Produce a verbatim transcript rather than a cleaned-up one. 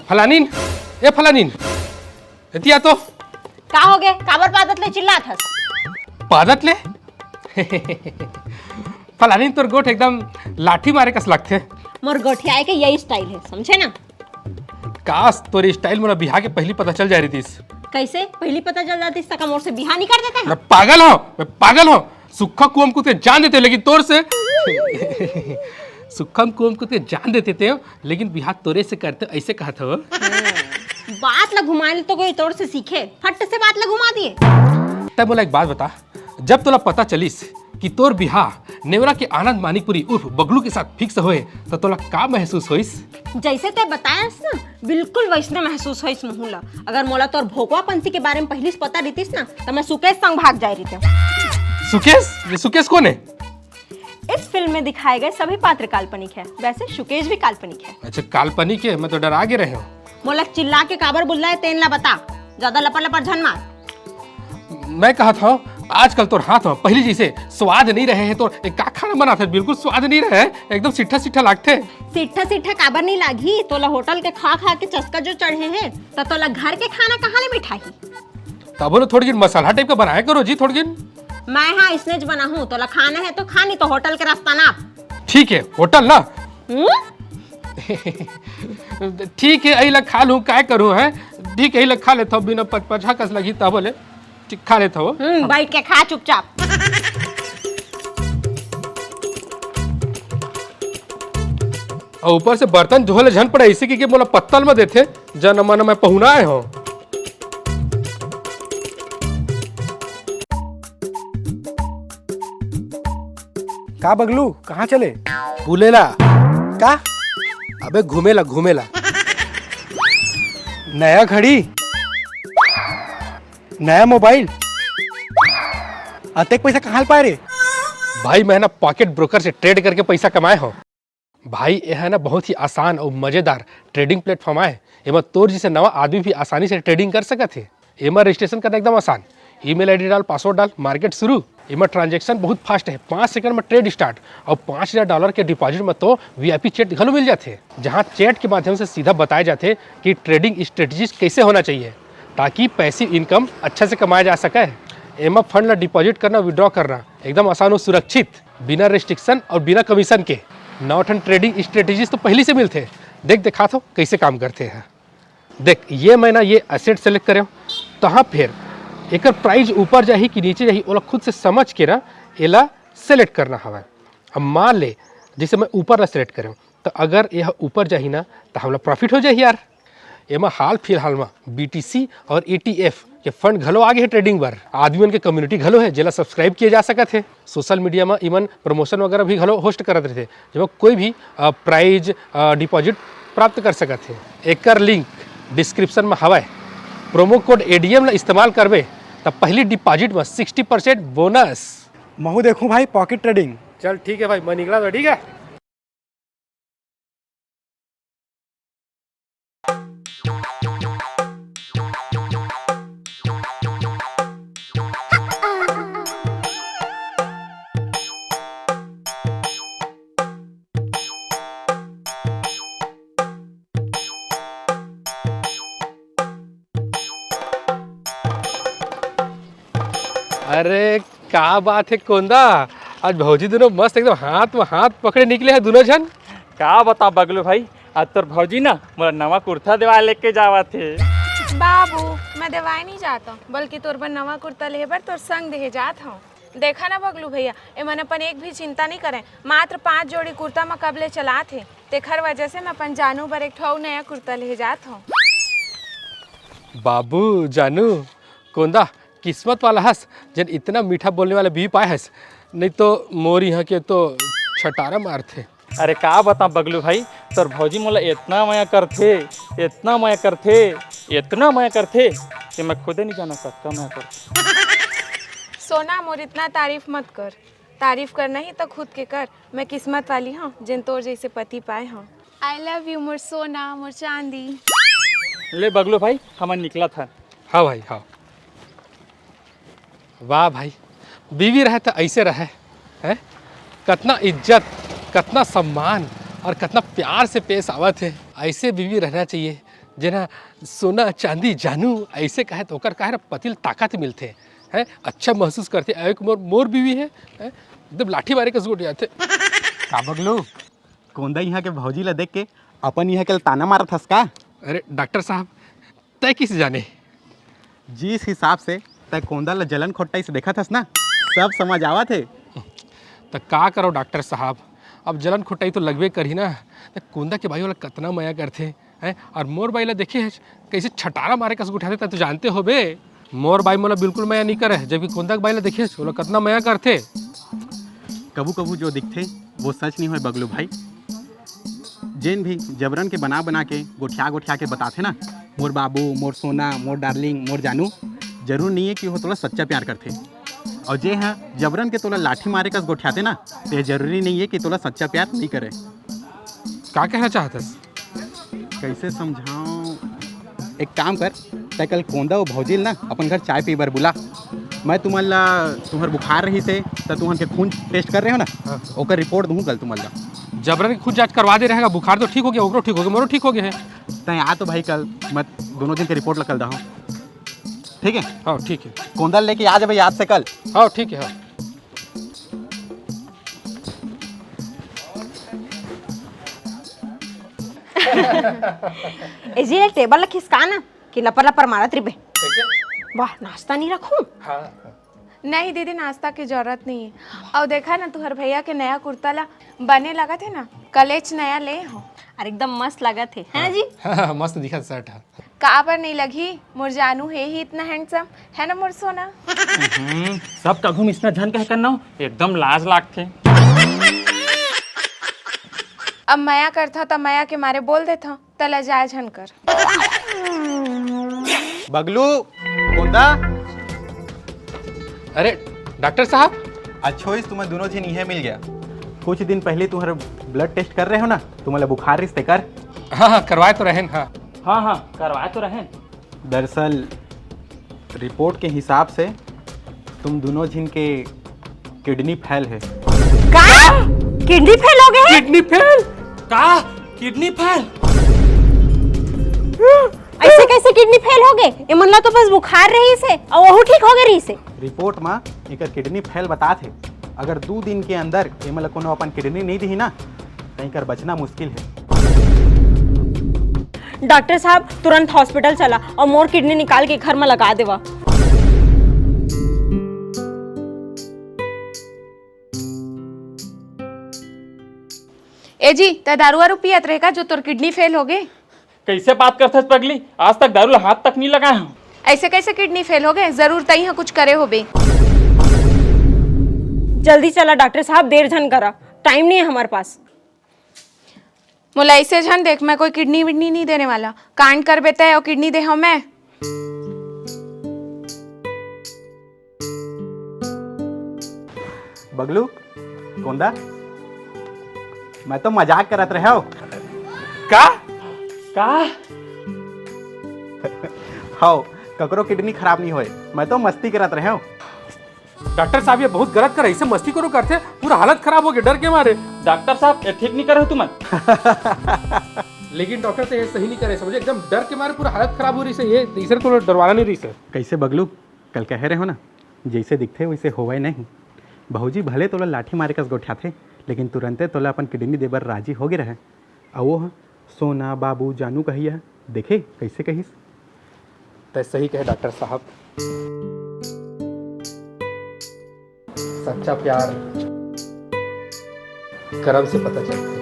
फलानिन, ए फलानिन, एती आ तो। का होगे? काबर पादत ले चिल्लात हस? पादत ले? फलानिन, तोर गोठ एकदम लाठी मारे कस लगथे। मोर गोठियाए के यही style हे, समझे ना? काश तोर style मोला बिहा के पहिली पता चल जाय रहितिस। कइसे? पहिली पता चल जातिस त का मोर से बिहा नइ कर देते? मैं पागल हंव, मैं पागल हंव। सुक्खा कुआं म कूद के जान देते, लेकिन तोर से सुक्खा कुआं म कूद के जान देते ते, लेकिन बिहा तोरे से करते, अइसे कहत हंव। बात ला घुमाए ल तो कोई तोर से सीखे, फट से बात ला घुमा दिए। तैं मोला एक बात बता, जब तोला पता चलिस कि तोर बिहा नेवरा के आनंद मानिकपुरी उर्फ बगलू के साथ fix होए, त तोला का महसूस होइस? जइसे तैं बतायस ना, बिल्कुल वइसने महसूस होइस महूं ला। अगर मोला तोर भोकवा पंछी के बारे म पहिली से पता रहितिस ना, त मैं सुकेश संग भाग जाय रहितेंव। सुकेश? ये सुकेश कोन हे? इस फिल्म में दिखाए गए सभी पात्र काल्पनिक हैं। वैसे सुकेश भी काल्पनिक है। अच्छा, काल्पनिक हे, मैं तो डरा गे रहेंव। मोला चिल्ला के काबर बुलाए, तेन ला बता। जादा लपर लपर झन मार। मैं कहत हंव, आजकल तोर हाथ म पहिली जइसे स्वाद नइ रहे हे, तोर ए का खाना बनात हस, बिल्कुल स्वाद नइ रहे हे, एकदम सिट्ठा सिट्ठा लागथे। सिट्ठा सिट्ठा काबर नइ लागही? तोला होटल के खा खा के चस्का जो चढ़े हे, त तोला घर के खाना कहाँ ले मिठाही? तभो ले थोड़किन मसाला type के बनाया करो जी, थोड़किन। मैं हा इसने ज बनाहूँ, तोला खाना हे तो खा, नइ तो होटल के रस्ता नाप। ठीक हे, होटल ना। हम्म? ठीक हे, एही ला खा लूँ, काय करूँ, हैं? ठीक हे, एही ला खा लेथंव, बिना पचपचा कस लगही तभो ले। ठीक, खा लेथंव। हम्म, बइठ के खा चुपचाप। अउ ऊपर से बर्तन धोए ले झन पड़े, अइसे कहिके मोला पत्तल म देथे, जन मन मैं पहुना आए हंव। का बगलू, कहाँ चले? बुलेला। का? अबे घूमेला, घूमेला। नया घड़ी, नया मोबाइल, अतेक पइसा कहाँ ले पाए रे? भाई, मैं ना pocket broker से trade करके पइसा कमाए हंव। भाई, ए ह ना बहुत ही आसान अउ मजेदार trading platform आय। एमा तोर जइसे नवा आदमी भी आसानी से trading कर सकत हे। एमा registration करना एकदम आसान। Email ID डाल, password डाल, market शुरू। एमा transaction बहुत fast हे, पाँच second में trade start अउ पाँच हजार dollar के deposit में तो VIP chat घलो मिल जाथे, जहां chat के माध्यम से सीधा बताए जाथे कि trading strategies कैसे होना चाहिए, ताकि passive income अच्छा से कमाया जा सके। एमा fund ला deposit करना, withdraw करना एकदम आसान अउ सुरक्षित, बिना restriction अउ बिना commission के। नौ ठन trading strategies तो पहिली से मिलथे। देख, देखात हंव, कैसे काम करथे ह। देख, ये मैं ना ये asset select करेंव, तहां फेर एकर price ऊपर जाही कि नीचे जाही, ओला खुद से समझ के ना एला select करना हवय। अब मान ले, जइसे मैं ऊपर ला select करेंव, त अगर ये ह ऊपर जाही ना, त हमला profit हो जाही यार। एमा हाल फिलहाल म BTC अउ ETF के fund घलो आगे हे trading बर। आदमी मन के community घलो हे, जेला subscribe किए जा सकत हे। Social media म इमन promotion वगैरह भी घलो host करत रहिथे, जेमा कोई भी, अ, prize, अ, deposit प्राप्त कर सकत हे। एकर link description म हवय। Promo code ADM ला इस्तेमाल करबे, त पहिली deposit म sixty percent bonus। महू देखूं भाई, pocket trading। चल ठीक हे भाई, मैं निकला तो ठीक हे। अरे, का बात हे कोंदा, आज भौजी दुनों मस्त एकदम हाथ म हाथ पकड़े निकले हे दुनों झन। का बता बगलू भाई, आज तोर भौजी ना मोला नवा कुर्ता देवाय लेके जावत हे। बाबू, मैं देवाय नइ जात हंव, बल्कि तोर बर नवा कुर्ता लेहे बर तोर संग देहे जात हंव। देखा ना बगलू भैया, एमन अपन एक भी चिंता नइ करय, मात्र पांच जोड़ी कुर्ता म कब ले चलात हे, तेखर वजह से मैं अपन जानू बर एक ठो अउ नया कुर्ता लेहे जात हंव। बाबू, जानू, कोंदा, किस्मत वाला हस, जेन इतना मीठा बोलने वाला बीवी पाए हस, नहीं तो मोर इहाँ के तो छटारा मारथे। अरे का बतांव बगलू भाई, तोर भौजी मोला इतना मया करथे, इतना मया करथे, इतना मया करथे कि मैं खुदे नहीं जाना कतका मया करथे। सोना, मोर इतना तारीफ मत कर, तारीफ करना ही तो खुद के कर। मैं किस्मत वाली हंव, जेन तोर जइसे पति पाए हंव। I love you मोर सोना, मोर चांदी। ले बगलू भाई, हमन निकलत हन। हाँ भाई, हाँ। वाह भाई, बीवी रहे त अइसे रहे, हैं? कतना इज्जत, कतना सम्मान अउ कतना प्यार से पेश आवत हे। अइसे बीवी रहना चाहिए, जेना सोना चांदी जानू ऐसे कहे तो ओकर काहे रे पति ल ताकत मिलथे, हैं? अच्छा महसूस करथे। एक मोर, मोर बीवी है, हैं? एकदम लाठी मारे कस गोठियाथे। का बगलू, कोंदा इहाँ के भौजी ला देख के अपन इहाँ के ताना मारत हस का? अरे डॉक्टर साहब, तय किस जाने? जिस हिसाब से तय कोंदा ला जलन खोटाई से देखत हस ना, सब समझ आवत हे। त का करो डॉक्टर साहब, अब जलन खोटाई तो लगबे करही ना। त कोंदा के बाई वाला कतना मया करथे, हैं? और मोर बाई ला देखे हस, कैसे छटारा मारे कस गोठियाथे, तय तो जानते होबे। मोर बाई मोला बिल्कुल मया नहीं करे, जबकि कोंदा के बाई ला देखे हस, ओला कतना मया करथे। कभू कभू जो दिखथे वो सच नहीं होय बगलू भाई। जेन भी जबरन के बना बना के, गोठिया गोठिया के बताथे ना, मोर बाबू, मोर सोना, मोर डार्लिंग, मोर जानू, जरूर नहीं है कि वो तोला सच्चा प्यार करथे। और जे हाँ जबरन के तोला लाठी मारे कस गोठियाथे ना, तो ये जरूरी नहीं है कि तोला सच्चा प्यार नहीं करे। का कहना चाहत हस? कैसे समझाऊं? एक काम कर, तय कल कोंदा अउ भौजी ल ना अपन घर चाय पी बर बुला। मैं तुमन ला, तुम्हर बुखार रहिस हे, त तुमन के खून टेस्ट करे रहेंव ना, हाँ। ओकर रिपोर्ट दूहूं कल तुमन ला। जबरन के खून जांच करवा दे रहेगा, बुखार तो ठीक हो गया, ओकरो ठीक हो गया, मोरो ठीक हो गया है। तय आ तो भाई कल, मैं दोनों झन के रिपोर्ट ला कल दहूं, ठीक है? हाँ, ठीक है। कोंदा ल लेके आ जाबे याद से कल। हाँ, ठीक है, हाँ। ए जी, ये टेबल ला खिसका ना, कि लपर लपर मारत रहिबे। कैसे? वाह, नाश्ता नहीं रखूं? हाँ। नहीं दीदी, नाश्ता की जरूरत नहीं है। और देखा ना, तुहर भैया के नया कुर्ता ला बने लगथे ना, कलेच नया ले हो। अरे एकदम मस्त लगथे, है ना जी? हाँ, मस्त दिखत शर्ट है। काबर नहीं लगही, मोर जानू हे ही इतना हैंडसम, है ना मोर सोना? हम्म, सब कभू मिसना झन कहे करना हो, एकदम लाज लागथे। अब मया करथा त मया के मारे बोल देथा, त लजाए झन कर। बगलू, कोंदा। अरे डॉक्टर साहब। अच्छा होइस तुम्हें दोनों झन इहे मिल गया। कुछ दिन पहले तुम्हारे ब्लड टेस्ट कर रहे हो ना, तुम्हारा बुखार रिस तेकर। हाँ हाँ, करवाए तो रहेन, हाँ। हाँ हाँ, करवाए तो रहेन। दरअसल रिपोर्ट के हिसाब से तुम दोनों झिन के किडनी फेल है। का? किडनी फेल हो गए? Kidney fail? का? Kidney fail? ऐसे कैसे किडनी फेल हो गए? एमन ला तो बस बुखार रहिस हे और वहू ठीक हो गए रहिस हे। रिपोर्ट में एकर किडनी फेल बतात हे। अगर दू दिन के अंदर एमन ला कोनो अपन किडनी नहीं दिही ना, त एकर बचना मुश्किल है। डॉक्टर साहब, तुरंत हॉस्पिटल चला और मोर किडनी निकाल के घर में लगा देवा। ए जी, तै दारू वारू पियत रहे का, जो तोर किडनी फेल हो गए? कैसे बात करथस पगली? आज तक दारू ला हाथ तक नहीं लगाए हूँ। ऐसे कैसे किडनी फेल हो गए? जरूर तई हाँ कुछ करे होबे। जल्दी चला डॉक्टर साहब, देर झन करा, टाइम नहीं है हमारे पास। मोला ऐसे झन देख, मैं कोई किडनी विडनी नहीं देने वाला। कांड कर बेटा है और किडनी दे हूँ मैं। बगलू, कोंदा, मैं तो मजाक करत रहे हो। का? का? हाओ, ककरो किडनी खराब नहीं होए, मैं तो मस्ती करत रहे हो। डॉक्टर साहब, ये बहुत गलत कर, ऐसे मस्ती करो करते, पूरा हालत खराब हो गया डर के मारे। डॉक्टर साहब, ये ठीक नहीं करे हो तुमन। लेकिन डॉक्टर तो ये सही नहीं करे, समझे, एकदम डर के मारे पूरा हालत खराब हो रही से, ये तीसरे को डरवाना नहीं रही सर। कैसे बगलू, कल कहे रहे हो ना, जैसे दिखथे वैसे होवय नहीं। भौजी भले तोला लाठी मारे कस गोठियाथे, लेकिन तुरंते तोला अपन किडनी दे बर राजी हो गे रहे। अउ वो ह, सोना, बाबू, जानू कहिया, देखे कैसे कहिस। तै सही कहे डॉक्टर साहब, सच्चा प्यार करम से पता चलथे।